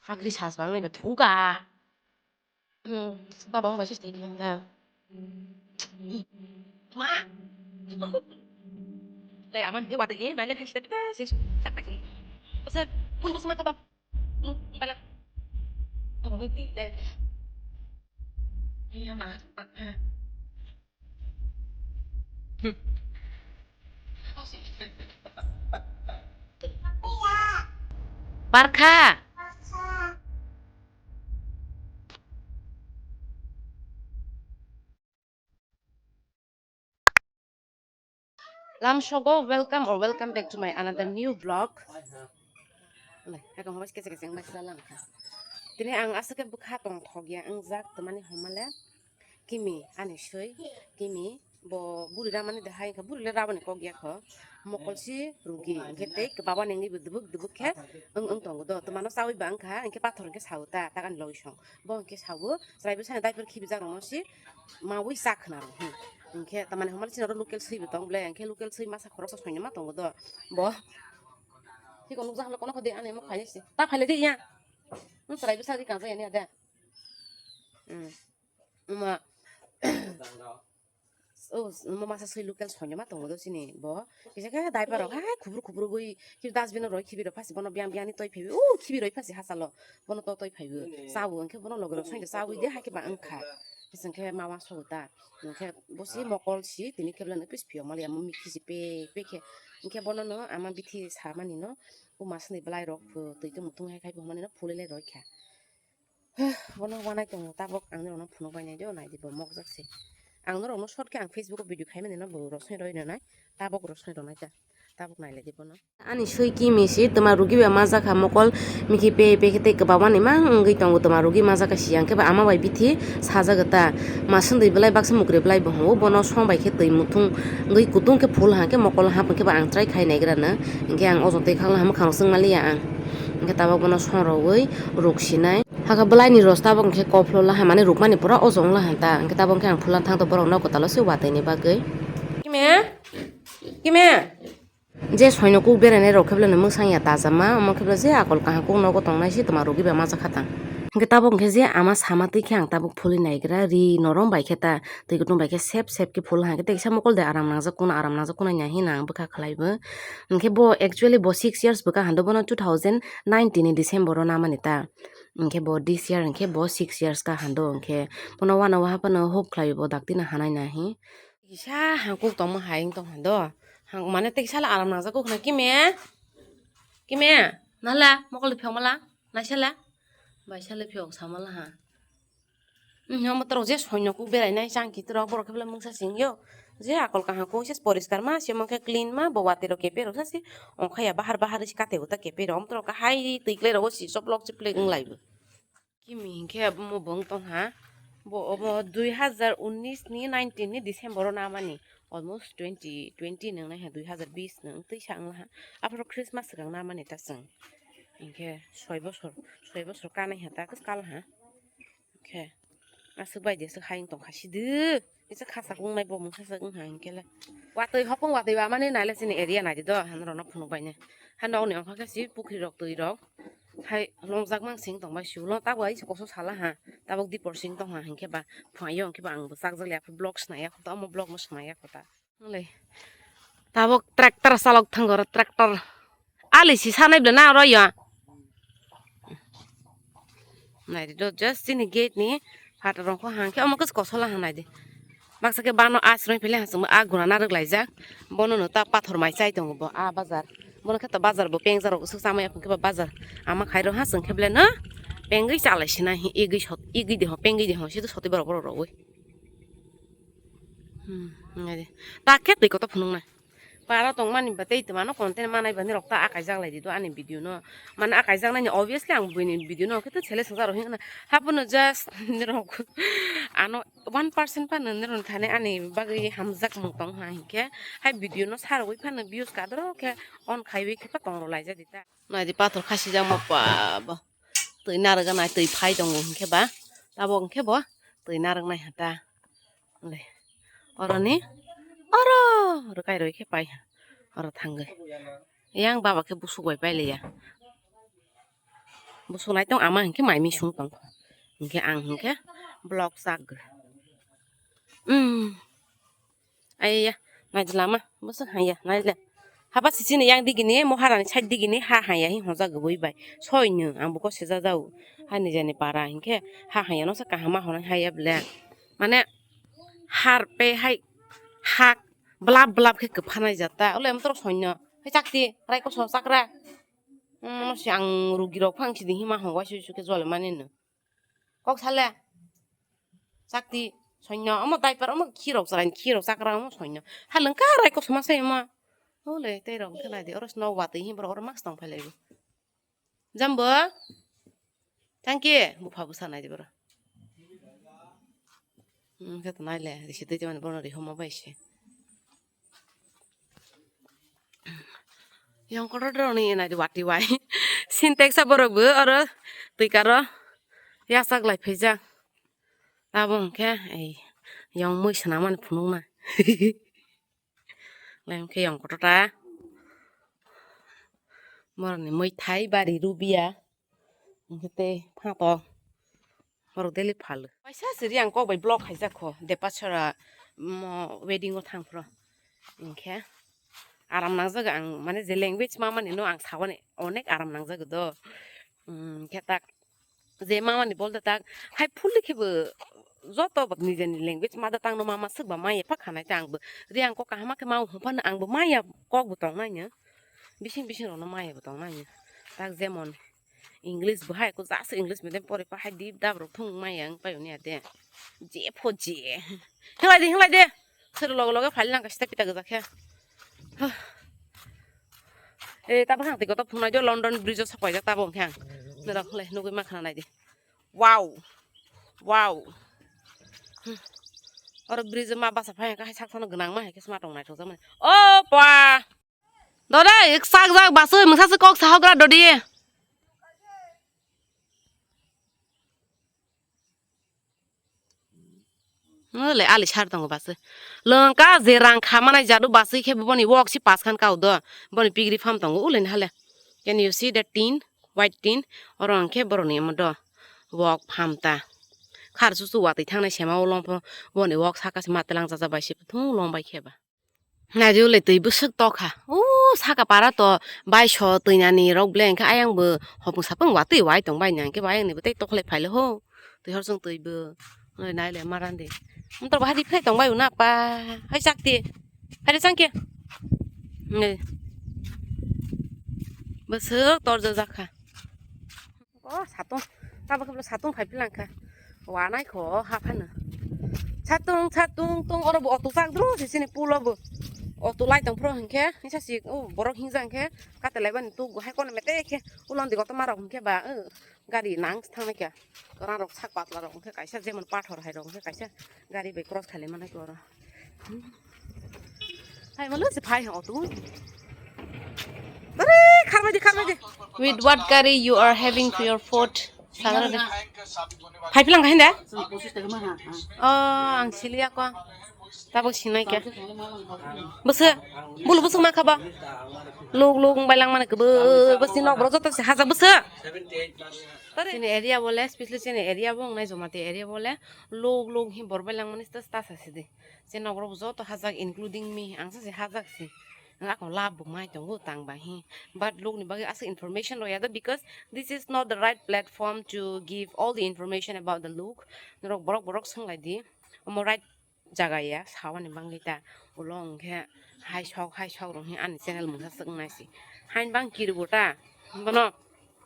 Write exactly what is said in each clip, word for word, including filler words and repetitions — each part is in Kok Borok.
Hakri sas bang le thuka. Hmm, baba mo basis tini na. Ma. Le aman he wate ye, bale he state ta sis. Sir, kun kusma ka ba. Hmm, bala. Oh, ni le. Iya ma. Barkha. Lamsogo, welcome or welcome back to my another new vlog. Nai, ekdom homas kese kese wngmai sala langkha. Tini ang aswk khe bwkha tongthok ya wngjak, twmani hwnmale Kimi, ani swi, Kimi, bo buri ramani de hai wngkha, buri le rabani kok ya kho. Mokol si rugi, hwnkhe tei baba nengni bo dubuk dubuk khe wng wng tongo do. Twmano chaui ba wngkha, hwnkhe pathor hwnkhe sao ta, ta ani logi song. Bo hwnkhe sao, chwrai bwsani diaper khibijak rokno si maui cha khna rw. Hmm. Hwnkhe tamani hwnmale chini oro local swi bo tong ble, hwnkhe local swi masa khoroksa soino ma tongo do. Bo. Hiko nukjak hwnle kono kho de ani mok khaini si. Ta phaile de ya. Nwng chwrai bwsa ri kanjak yani ade. Hmm. Uma. Oh, uma masa swi local soino ma tongo do chini bo. Kisa khe diaper rok hai khubur khubur gwi. Khibi dustbin roi khibi roi phasi bono biyang biyang ni toi phibi. Uh, khibi roi phasi hachalo. Bono to toi phaibo. Chabo hwnkhe bono logi rok soide chawi de hai khe ba wngkha. Hwnkhe ma uansukgo ta. Hwnkhe bo si mokol si tini khe belai no pis piyok maliya mo mikhi si pe pe khe. Hwnkhe bono no ama bithi samani no buma sini belai rok phu twi tong muthung hai khai bo hwnmani no phulwi lai roi kha. Bono uanai tongo tabok ang norok no phunuk bai nai de o nai di bo mokjak se. Ang norok no short khe ang Facebook o video khai mani no bo rosni roi nai tabok rosni rok nai ta tabok nai lai di bono. Ani swi Kimi si twma rugi bai ma jakha mokol mikhi pe pe khe tei kwbangma ni mang wngwi tongo twma rugi ma jakha si yang khe ba ama bai bithi sajagw ta ma swndwi belai baksa mukri belai bo hwngo bono song bai khe twi muthung wngwi kutung khe phul hang khe mokol hap hwnkhe ba ang try khai nai gra no hwnkhe ang o jotoi khaklo ha mwkhang rok chwng maliya ang hwnkhe tabok bono song rogwi ruk sinai hakhe belai ni ros tabok hwnkhe kophlola ha mane rukmani pura o jong la han ta hwnkhe tabok hwnkhe ang phulna thang to borok no kwtalo se watwi ni bagwi. Kime? Kime? Je soino kuk berai nai rok khe belai no mwsang ya tajama, omo khe belai je akol kaham kuk nogo tong nai se twma rugi bai ma jakha ta. Hwnkhe tabok hwnkhe je ama sama twi khe ang tabok phulwi nai gra ri norom bai khe ta twi kutung bai khe sep sep khe phul hwnkhe tei kisa mokol de aram nangjak kuno aram nangjak kuno ya hino ang bwkha khlai bo. Hwnkhe bo actually bo six years bwkha hando bono two thousand nineteen ni December o namani ta. Hwnkhe bo this year hwnkhe bo six years ka hando hwnkhe bono uanao haphano hope khlai bo dakti no hanai nahi. Kisa hangkuk tongma hai wng tong hando. Hang mane tei sala aram nangjak kuk na kime? Kime? Nala mokol de phiyok mala? Naisala? Baisale phiyok samala ha. Nyomo toro je soino kuk berai nai chang ki toro borok khe belai mungsa sing yo. Je akol kaham kuk se poriskar ma se mokhe clean ma bo watwi rok kepe rok sa se. Ongkha ya bahar bahar se kate uta kepe rok. Om toro khe hai twi klai rok si soplok chiplek wng lai bo. Kimi hinkhe omo bo wng tong ha. Bo omo dui hazar unis ni nineteen ni December o namani. Almost twenty twenty nung nai ha, dui hazar bis nung twi sa wng ha. Aphuru Christmas swkang namani ta chwng. Hinkhe soi bosor, soi bosor kanai ha ta kwchwk kal ha. Hinkhe aswk bai de swk hai wng tong kha sidwk. Kisa khasa wng nai bo mungsa swk wng ha hinkhe le. Watwi hopung watwi ba mani nai le chini area nai di do, hano rok no phunuk bai nai. Ha nok ni ongkha khe si pukhri rok twi rok. Hai longjak mang sing tong bai si ulo tabuk ai koso sala ha. Tabuk dipor sing tong ha hinkhe ba phai yo hinkhe ba ang bo chak jak ya vlog snai ya kho ta omo vlog no snai ya kho ta. Ngle. Tabuk tractor salok thang oro tractor. Ali si sanai bela na oro ya. Nai di do just chini gate ni phatar rong kho hang khe omo khe kosola hang nai di. Baksa khe bano asroi phele hang chwngma a guna narwk laijak. Bono no ta pathor mai chai tongo bo a bazar. Bono khe to bazar bo pengjak rok swk chamai aphang khe ba bazar. Ama khai rok ha chwng khe bele no pengwi chalai sinai hi igwi sot igwi de ho pengwi de ho sido sotwi borok borok rogwi. Hmm, ngai de. Ta khe twi koto phunuk nai. Para tongmani ba tei twmano content manai ba nirok ta akaijak lai di do ani video no. Mane akaijak nai ni obviously ang buini video no khe to sele swngjak rok hinna. Hapono just nirok ano one percent phano nirok thani ani bagwi hamjak mung tong ha hinkhe hai video no sarwi phano views kadro khe on khaiwi khe pa tong rw lai ja di ta. Nai di pathor khasi jak ma pa bo. Twi narwk nai twi phai tongo hinkhe ba. Tabok hinkhe bo twi narwk nai ha ta. Le. Oroni. Oro. Rwkai roi khe pai. Oro thangwi. Yang baba khe busuk bai pailiya. Bo sulai tong ama hinkhe mai mi sung tong. Hinkhe ang hinkhe vlog chak. Hmm. Aiya, naidi lama, bwswk haiya, naidi le. Haba sisini yang digini, moharani side digini, ha haiya hi honjak gubui bai. Soino, ang buko sejajao. Hani jani para hinkhe, ha haiya no se kaham ma honai haiya ble. Mane, har pe hai, hak, blap blap khe kwphanai jata. Ole amtoro soino. Hai chakti, rai koso chakra. Hmm, si ang rugi rok phang sidi hima hongwai su su khe jole mani no. Kok sale. Chakti, soino, omo diaper, omo khirok chwrai, khirok chakra, omo soino. Halwng ka rai kok soma sai omo. Ole, tei rok khe nai di, oro sino watwi hi borok oro mask tong phai lai bo. Jambo? Changki, bupha bwsa nai di boro. Hmm, khe to nai le, risi twi twi mani bono ri homo bai se. Yang kotor rok ni nai di wati wai. Sintex a borok bo oro twi karo yachak lai phaijak. Abo hwnkhe ei yang mui swnamani phunukna. Lai hwnkhe yang kotor ta. Borokni mui thai bari rubiya. Hwnkhe tei phato. Borok daily phalo. Waisa siri ang kok bai vlog khaijak kho. Depachara, mo, wedding o thang phro. Hwnkhe aram nangjago ang, mane je language ma mani no ang sawani onek aram nangjago do. Hwnkhe tak je ma mani bolde tak hai phuldi khebo joto nijeni language mother tongue no ma ma swk ba maya pha khanai ta ang bo. Ri ang kok kaham khe ma hum phano ang bo maya kok bo tong nai no. Bising bising rok no maya bo tong nai no. Tak jemon English bo hai, ko jasa English medium pori pa hai dip dap rok thung mai yang pai uni ade. Je pho je. Hinglai de, hinglai de. Sero loge loge phai lang ka sita pita gajak khe. Huh. Eh, tabo hang tiko to phunai jo London Bridge o sok paijak tabo hang. Norok le nugui ma khna nai di. Wow. Wow. Hmm. Oro bridge ma basa phai ka hai sak sano gwnang ma hai khe sma tong nai thok jak mani. O pa. Dodai, sak jak basui, mungsa se kok sahogra dodi. Nole ali sar tongo basui. Lengka je rang khamanai jadu basui khe boni wok si pas khan kau do. Boni pigri pham tongo uleni hale. Can you see the tin? White tin. Oro hwnkhe boroni amo do. Wok pham ta. Khar chuchu watwi thangnai sema o longpho. Boni wok saka se ma telang chacha bai se thung long bai khe ba. Naidi ulai twi bwswk tokha. O saka para to baiso twinani rok ble hwnkhe ayang bo hopung sapung watwi wai tong bai nang khe bo ayang ni bo tei tokhlai phaile ho. Twi hor chwng twi bo. Nai nai le maran di. Motor bo hadi phai tong bai una pa. Hai chak di. Hai chang khe. Nai. Bwswk torjak jakha. O satung, tabuk khe satung phai philangkha. Wanai kho ha phano. Satung, satung, tung oro bo auto chak dro se sini pulo bo. Auto lai tong phro hinkhe, hisa si, o borok hinjak hinkhe, katelai bani tu hai kono mete khe, ulon di koto marok hinkhe ba, o gari nang thangnai khe. Rang rok sak patla rok hinkhe kaisa jemon pathor hai rok hinkhe kaisa gari bai cross khailai manai khe oro. Hai, malo se phai ho tu. Tare, kharbai di, kharbai di. With what curry you are having for your food? Sagra de. Phai philang kahin de? Oh, ang siliya ko. Tabuk sinai kya? Bwswk, bulu bwswk ma khaba? Luk luk bai lang mane kebo, bwswk nok bro joto se haja bwswk. Chini area bole, especially chini area bo nai Jomati area bole, luk luk hi bor bai lang mane ta ta sa sidi. Je nok rok joto hajak, including me, ang se hajak si. Ang akon lab bo mai tongo tang ba hi. But lok ni bagwi aswk information rw ya do, because this is not the right platform to give all the information about the lok. Norok borok borok swng lai di. Omo right jaga ya, sawani bagwi ta. Ulo hwnkhe hai sok, hai sok rok hi ani channel mungsa swk nai si. Hain bang kirbo ta. Bono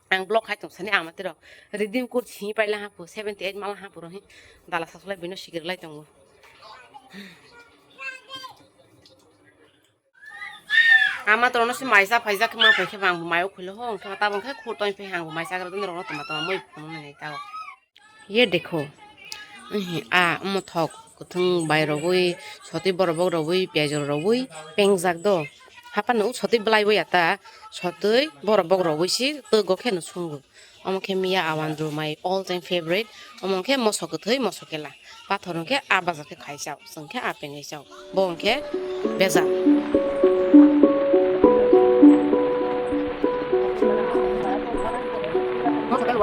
Ang block khai tong sani ama tiro. Redeem code si paila hapu, seventy eight mala hapu rohi. Dala sasulai bino sikir lai tongo. Ama toro no si maisa phaijak ma phai khe bang mayo khulo ho, khe tabang khe khur tong phai hang maisa gra dun ro toma toma moi phone nai ta. Ye dekho. Ehe, a, omo thok kwthwng bai rogwi, sotwi borobok rogwi, piyaj rogwi pengjak do. Haphano sotwi bwlai bo ya ta, sotwi borobok rogwi si twgo kheno sungo. Omo khe miya awan do my all time favorite. Omo khe moso kwthwi, moso kela. Pathor hwnkhe a baja khe khai chao, chwng khe a pengwi chao. Bo hwnkhe bejal. Moso kela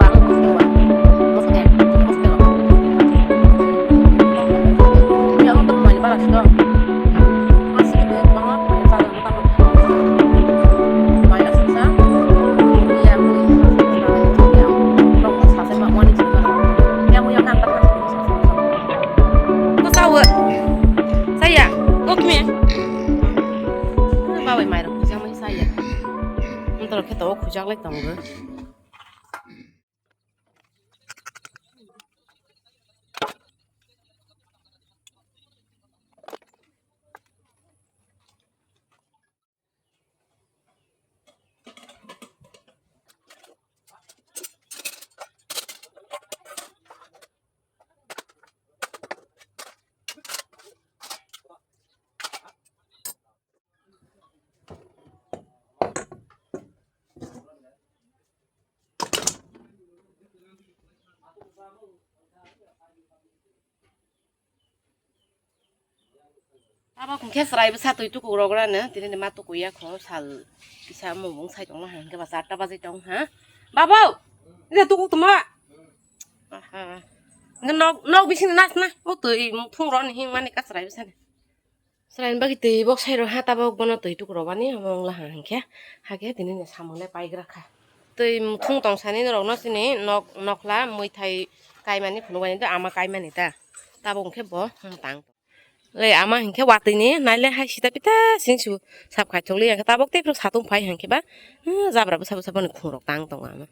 Lai tongo. Abo hwnkhe chwrai bwsa twi tukukrok rani, tini ni ma tukuya kho, sal kisa mung bung sai tongma hwnkhe ba charta bajai tong ha. Babo! Ida tukuk tongma. Aha. Hwnkhe nok, nok bising nas na. O twi muthung roni hing mani ka chwrai bwsani. Chwraini bagwi twi bok sai rw ha, tabok bono twi tukrok bani omo wng la ha hwnkhe. Hakhe tini ni samung le paigra kha. Twi muthung tong sani norok no chini nok, nokla mwithai kaimani phunuk bai ama kaimani ta. Tabok hwnkhe bo tang. Le ama hwnkhe watwi ni nai le hai sita pita sing su sap khai thok li ya khe tabok tei phuru satung phai hwnkhe ba, hmm, jabra bwsa bwsa boni khungrok tang tongo ama.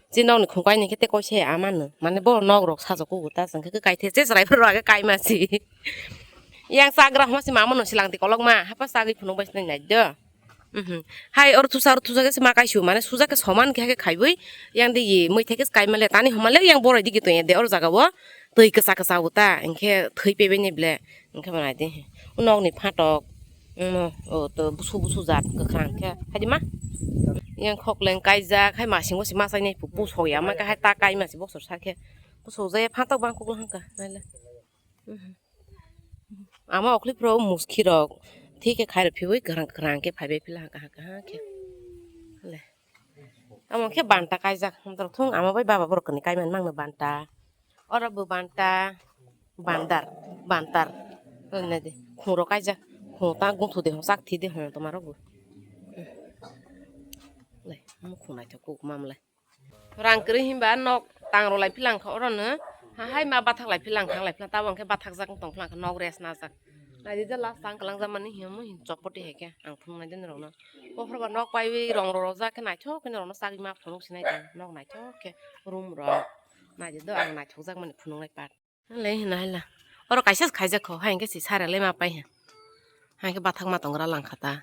Chini nokni khungkai ni khe tei koise ama no. Mane bo nok rok sajak kugo ta chwng khe kai the che chwrai phuru age kai ma si. Yang chagra homa si mama no silang ti kolok ma hapa sagwi phunuk bai sinai nai do. Mhm. Hai oro thusa oro thusa khe se ma kaisu mane suja khe soman khe khe khaiwi yang di ye mui thai khe kai male tani homa le yang borai digi to de oro jaga o twi kwsa kwsa bo ta hwnkhe thwi pebe ni ble hwnkhe bo nai di nok ni phatok. Omo, o to busu busu jat kwkhwrang khe. Haidi ma? Yang khok leng kaijak, hai masing bo se ma chainai pu, pusok ya ma khe hai ta kai ma se bosor sa khe. Pusok jaya phantok bang kukla hangka, naila. Mhm. Ama okli pro muski rok. Thik khe khai rok phiwi kwkhwrang kwkhwrang khe phai bai phila hangka hangka ha khe. Le. Amo khe banta kaijak, hamtrok thung ama bai baba borok kani kaimani mangno banta. Oro bo banta, bandar, bantar. Nai di, khungrok kaijak, khung ta gungthu de hong sak thi de hong toma rok bo. Lai, mo khung naithok kuk mam lai. Rang kwrwi hinba nok tang rw lai philang kha oro no. Ha hai ma bathak lai philang thang lai philang tabo hwnkhe bathak jak wng tong philang kha nok rest najak. Nai di je last tang kwlang jak mani hiya mo hin chokpoti hai khe ang phunuk nai di norok no. Bophor ba nok paiwi rong rw rw jak khe naithok khe norok no chagwi ma phunuk sinai tong nok naithok khe room rok. Nai di do ang naithok jak mani phunuk nai part. Le hina hala. Oro kaisa khaijak kho, hai hwnkhe si sara le ma pai ha. Hai hwnkhe bathak ma tong gra lang kha ta.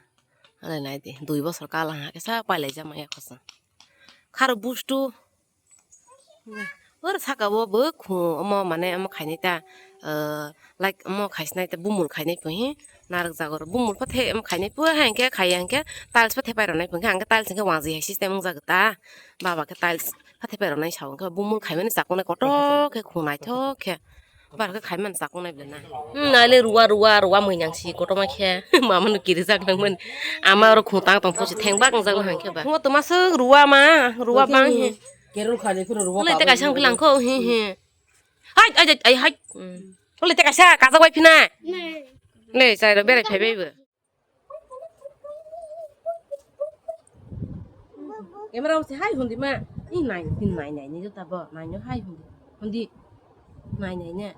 Ale nai di, dui bosor kala ha khe sa pai lai jak ma ya kho sa. Kharo bustu. Oro saka o bo khu omo mane omo khainai ta, ah, like omo khaisinai ta bumul khainai pho hi. Narwk jak oro bumul pho the omo khainai pho hai hwnkhe khai ya hwnkhe tiles pho thepai rwnai pho hwnkhe ang khe tiles hwnkhe wanjwi hai system wng jak ta. Baba khe tiles pho thepai rwnai sa hwnkhe bumul khaimani chaknai kotor khe khu naithok khe. Bar khe khaimani chaknai bwle na. Hmm, nai le ruwa, ruwa, ruwa mui nang si kotorma khe. Mama no kirijak nang mani. Ama oro khung tang tong phusi theng bak wngjak nang khe ba. Khungo toma swk ruwa ma, ruwa bang he. Kerul khani phuru ruwa. Ule te kaisa ang bilang kho, he, he. Hai, ai, ai, hai. Hmm. Ule te kaisa kajak bai phina. Le, chai ro berai phai bai bo. Camera o se hai hundi ma. I nai, tin nai nai ni jota bo, nai no hai hundi. Hundi. Nai nai ne.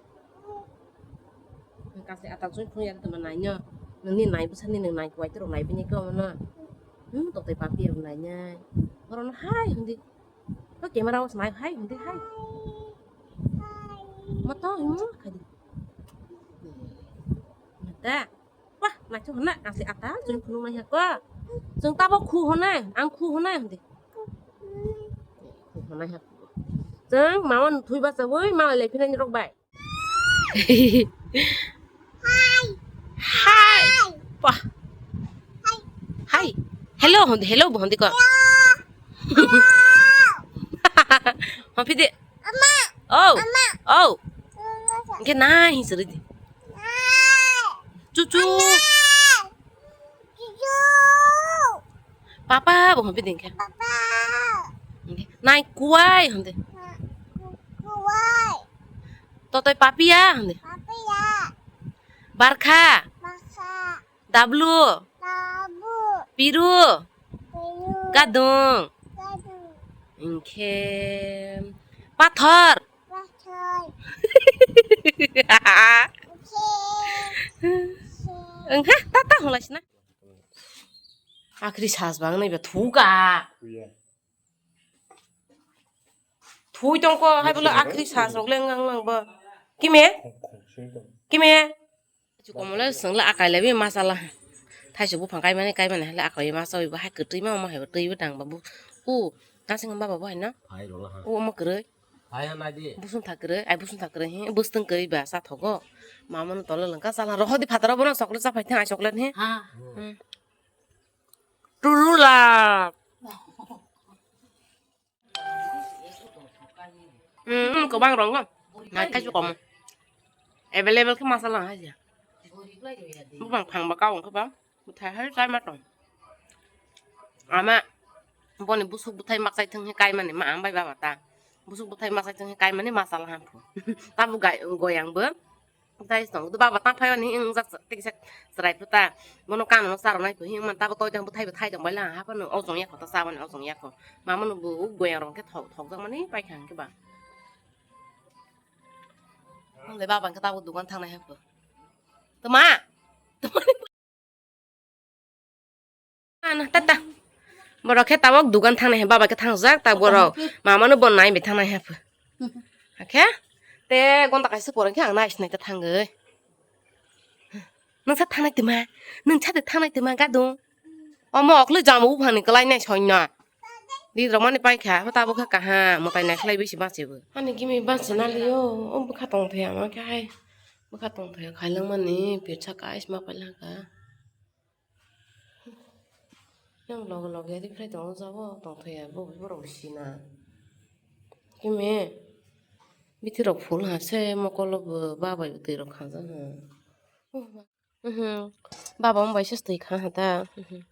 Kasi atak joi phung ya tama nai no. Nini nai bwsa ni nai kwai tro nai bini ko no. Hmm, tok tai papi ya nai nai. Oro no hai hundi. Ko camera o se nai hai hundi hai. Mato himu kadi. Mata. Wah, naithok hwnna, ang se ata, chwng phunuknai ha kho. Chwng tabok khu hwnai, ang khu hwnai hwndi. Khu hwnai ha kho. Chwng mama thwi bachaui, mama lephinai rok bai. Hai. Wah. Hai. Hello hwndi, hello bo hwndi kho. Hwmphi de. Ama. Oh. Ama. Oh. Ama. Hwnkhe nai hinwi siri di. Nai. Chuchu. Ama. Chuchu. Papa bo hwnkhe di hwnkhe. Papa. Hwnkhe nai kuwai hwnkhe. Nai kuwai. Totoi papiya hwnkhe. Papiya. Barkha. Barkha. Dablu. Dablu. Piru. Piru. Gadung. Gadung. Hwnkhe pathor. Pathor. Hwnkhe. Hwnkhe tata hwnlaisina. Akhri sas bang nai ba thuka. Thui tong ko hai bolo akhri sas rok leng lang lang bo. Kime? Kime? Chukomole sengla akai lebi masala. Thaisuk buphang kaimani kaimani hale akai masa wi bahai kwtwi ma omo hai twi bo tang babu. U nasing baba bo hai no. Hai rola ha. U omo kwrwi. Hai ha nai di. Busung tha kwrwi, ai busung tha kwrwi hi bwstwng kwrwi ba sa thogo. Mamano tolo lengka sala rohodi phataro bono chocolate cha phai thang ai chocolate hi. Ha. Hmm. Turula. Hmm, hmm, kwbang rong no. Nai thaisu komo. Available khe masala hai ya. Bubang phang ba kau khe ba. Buthai hai chai ma tong. Ama boni busuk buthai mak chai thung he kai mani ma ang bai baba ta. Busuk buthai mak chai thung he kai mani masala ham phu. Tabu gai goyang bo. Tei tong tu baba tang phai ni wng jak tik sak chwrai phu ta. Bono kano no charo nai phu hi man tabo toi tang bwthai bwthai tong bai lang ha phano ojong ya kho ta cha mani ojong ya kho. Mama no bo goyang rong khe thok thok jak mani pai kha hwnkhe ba. Hwnle baba hwnkhe tabo dugan thang nai ha phu. Tama. Tama. Ano tata. Borok khe tabok dugan thangnai hai baba khe thangjak ta borok. Mama no bon nai bi thangnai hai phu. Hakhe te gonta kaisa porong khe ang nai sinai ta thangwi. Nungsa thangnai tuma. Nungsa de thangnai tuma gadung. Omo okle jamu buphang ni kwlai nai soino. Di rok mani pai kha abo tabok khe kaha mwtai nai khlai bisi bachibo. Ani gimi bachina liyo o bwkha tong thaya ma khe hai. Bwkha tong thaya khailangmani pirsa kaisma pailangkha. Yang loge loge riphlai tongo jabo tongthai ya bo borok sina. Kime bithi rok phul ha se mokolo bo babai twi rok kha ja ha. Mhm. Baba mbai se twi kha ha ta. Mhm.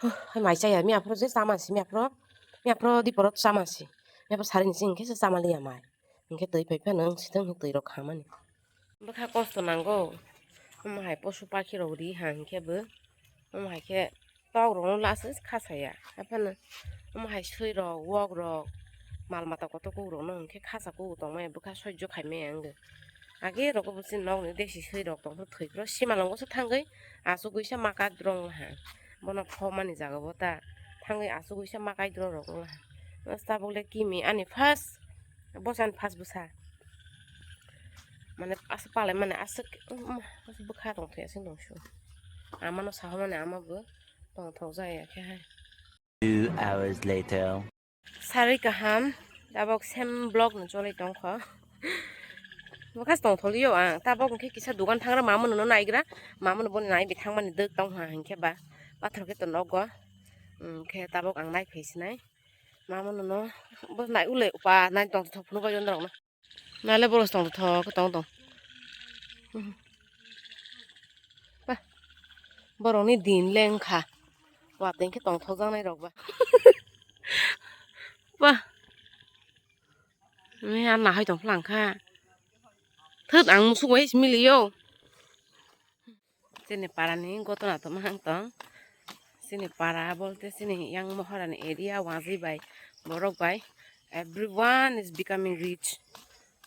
Huh, hai mai chaya miya phro je chama si miya phro. Miya phro di porot chama si. Miya phro sari ni sing khe se chama liya mai. Hingke twi phai phano wng sithang hing twi rok khamani. Bwkha kosto nango. Omo hai posu pakhi rok ri ha hingke bo. Omo hai khe tok rok no last khasaya. Haphano omo hai swi rok, wok rok, mal mata kotor kuk rok no hingke khasa kuk tongmaya bwkha sojjo khaimaya wngkhe. Age rogo bo chini nok ni desi swi rok tongphuru thwi phuru simalongo se thangwi achugwi se maka drong ha. Bono phomani jaga bo ta thangwi achugwi se makai drong rok wngkha. Tabuk le kimi ani first. Bwsa ni phas bwsa. Mane aswk palai mani aswk, um, aswk bwkha tong thai aswk tong su. Ama no saho mani ama bo tong thok jaya khe hai. Two hours later. Sari kaham, tabok same vlog no choli tong kho. Bwkha tong tholi yo ang, tabok hwnkhe kisa dugan thangra mama no naigra, mama no boni nai bi thang mani dwk tong ha hwnkhe ba. Pathor khe to nogo, hwnkhe tabok ang nai phai sinai. Mama no no, bo nai ule upa nai tong thok phunu bai norok no. Nale boros tong thok tong tong. Bah, borok ni din leng kha. Wateng khe tong thok jang nai rok ba. Bah. Ni an nahai tong phlang kha. Thut ang musuk bai simi liyo. Chini para ni gotona tongma hang tong. Chini para bolte chini yang mohorani area wngwi bai borok bai everyone is becoming rich.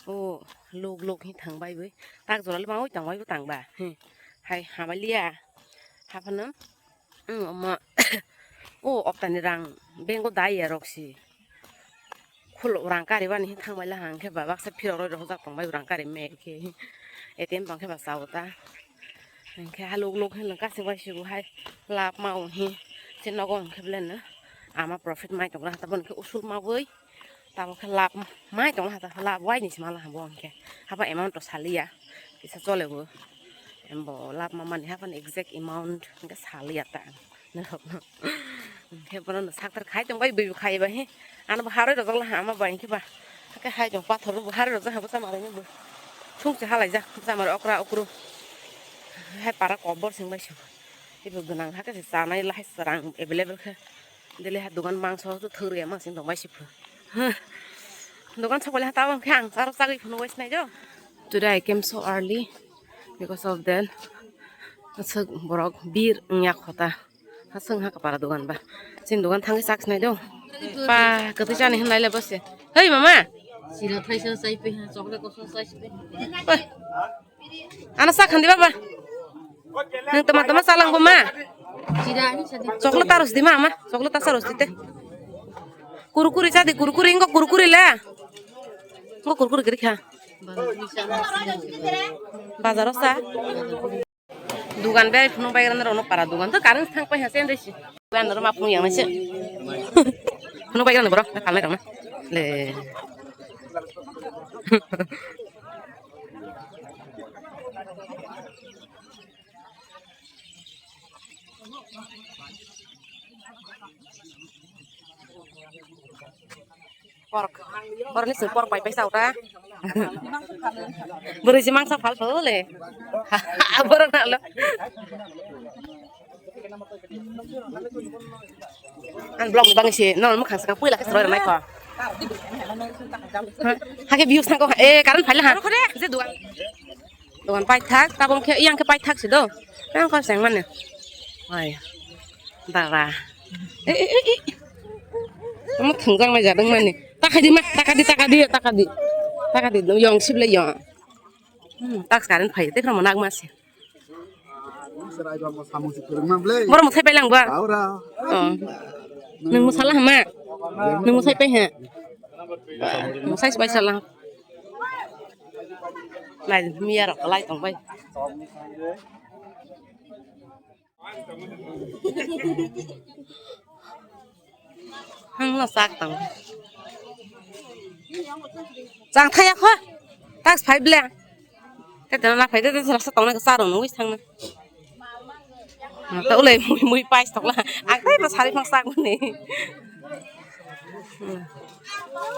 O luk luk hi thang bai bai tak jora le bangwi tang bai bo tang ba. Hai hamaliya haphano omo o oktani rang bengo dai ya rok si. Khuluk rang kari bani hi thang bai la hang khe ba baksa phirok roi rok jak tong bai rang kari me khe A T M bang khe ba sao ta. Hingkhe haluk luk hinwi kasing bai sibu hai lab ma o hi se nogo hingkhe belai no ama profit mai tong laha taboni khe usul ma bai tamo khe lab mai tong laha ta lab wai ni se ma laha bo hingkhe haba amount to saliya kisa chole bo embo lab ma mani haphan exact amount hingkhe saliya ta norok no hingkhe bono no sakthar khai tong bai bui bo khai bai he ano bo haroi rojak laha ama bai hingkhe ba hake hai tong pathor bo haroi rojak ha bo chamari ni bo sung se halai jak chamari okra okru hai para kobor sing bai se. Ibo gwnang hakhe se chanai lahai rang available khe. Dele ha dogan mangso to thwrwi ama sing tong bai se phu. Dogan sokole ha tabang khe ang charo chagwi phunuk bai sinai do. Today I came so early because of that. Aswk borok bir wngya khota. Aswk ha kapara dogan ba. Chini dogan thangwi chak sinai do. Pa kwtwi chani hinlai le bose. Hei mama. Sira thaisa chai pe ha chocolate koso chai pe. Oi. Ano sa khandi baba. Nang tama tama salang bo ma. Chocolate ta rosdi ma, ma. Chocolate ta sa rosdi te. Kurkuri cha di, kurkuri, ingo kurkuri le. Ingo kurkuri giri kha. Bazar o sa. Dugan bai phunuk bai rano rano para dugan to current thang pai hase ndai si. Dugan ro ma phunuk yang nase. Phunuk bai rano bro, ta kalai rano. Le. Pork. Pork ni sing pork pai pai sa uta. Bwrwi si mangsa phal phal le. Borok na lo. Ang vlog bang si non mukha saka puila ka sroi mai ko. Hake views thang ko. Eh, current phai la ha. Je duan. Dogan paithak, tabok khe yang khe paithak se do. Yang khe seng mane. Hai. Dara. E, e, e, e. Omo thwngjak nai jadwng mani. Takadi ma, takadi, takadi, takadi. Takadi, yong sible yong. Hmm, tak current phai, te khama nak ma se. Boro mwsai pai lang ba? Oh. Nung mwsala hama? Nung mwsai pai ha? Mwsai pai sala. Nai, miya rok lai tong bai. Hang no sak tang. Chang thaya kho. Tak phai ble. Te te na phai te te rasa tong na sa rong nui thang na. To ulai mui mui pai tok la. Ang tai ba sari phang sak mani.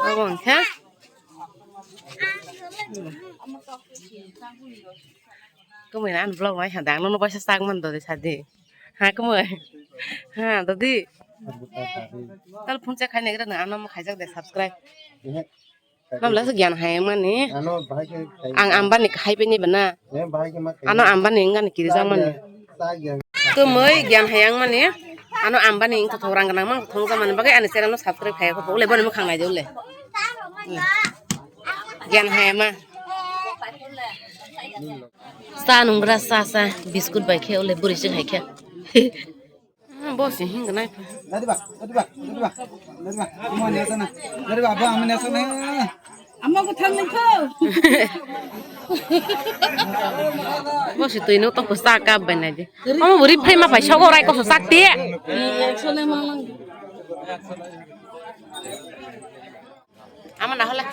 Abong kha. Kumui na vlog mai ha dang no paisa sak man do de sadi. Ha kumui. Ha dodi. Tal phone check khai negra na ano mo khaijak de subscribe. Mam la gyan hai mani. Ang Ambani khai bini bana. Ano Ambani ngan kiri jang mani. Kumui gyan hai ang mani. Ano Ambani ing thong rang nang mang thong jang mani bagai ani channel no subscribe khai ko le boni mo khang nai de le. Gyan hai ma. Sa nungra sa sa biscuit bai khe ule buri sing hai khe. Bo si hing nai. Dadi ba, dadi ba, dadi ba, dadi ba. Amo ni asana. Dadi ba, abo amo ni asana. Amo ko thang ni ko. Bo si tui no to ko sa ka bai nai di. Amo buri phai ma pai sogo rai ko so sakti. Ni ek so le ma lang. Ama na hola.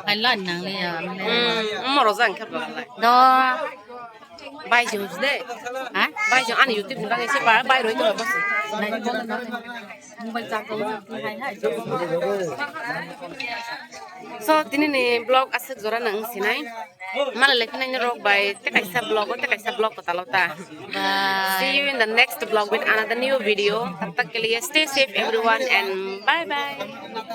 Hai lan nang le ya. Hmm, moro jang khe ba lai. Do. Bai jung de. Ha? Bai jung ani YouTube ni bangai se ba bai roi to ba. Mobile charge ko hai hai. So tini ni vlog aswk jora nang sinai. Mala lekhinaini rok bai te kaisa vlog o te kaisa vlog ko talo ta. Bye. See you in the next vlog with another new video. Tab tak ke liye stay safe everyone and bye bye.